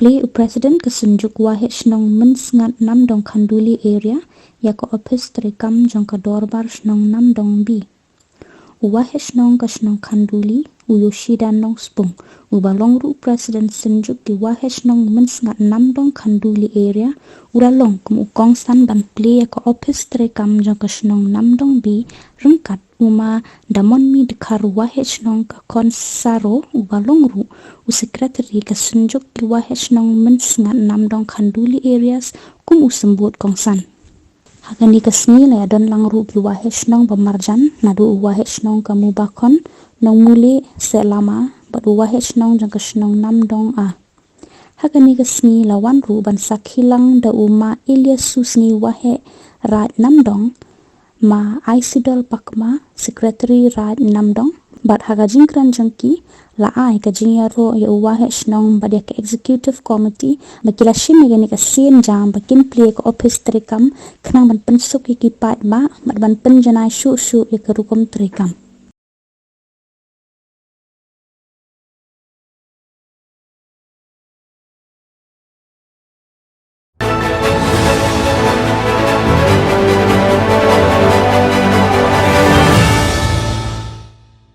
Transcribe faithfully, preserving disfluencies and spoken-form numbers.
Plie u President ka Synjuk Waheh Shnong Mynsngat Namdong Khanduli Area ïa ka ophis treikam jong ka Dorbar Shnong Namdong B. U Waheh Shnong ka Shnong Khanduli, u Yoshida Nongspung, uba long ruh u President Synjuk ki Waheh Shnong Mynsngat Namdong Khanduli Area, u la long kum u kongsan ban plie ïa ka ophis treikam jong ka Shnong Namdong B ryngkat u Ma Damonmi Dkhar, u Waheh Shnong ka Khonsaro, uba long ruh u Secretary ka Synjuk ki Waheh Shnong Mynsngat Namdong Khanduli Areas kum u symbud kongsan. Ha kane ka sngi la ïadon lang ruh ki Waheh Shnong ba marjan, naduh u Waheh Shnong ka Mubakhon, Nongmule, Sehlama, bad u Waheh Shnong jong ka Shnong Namdong A. Ha kane ka sngi la wan ruh ban sakhi lang da u Ma Elias Susni, Waheh Raid Namdong, Ma Aisidol Pakma, Secretary Raid Namdong, bad ha ka jingkren jong ki, la ai ka jingïaroh ïa u Waheh Shnong bad ïa ka Executive Committee ba ki la shim ïa kane ka sienjam ba kin plie ïa ka ophis treikam khnang ban pynsuk ïa ki paidbah bad ban pynjanai shuh shuh ïa ka rukom treikam.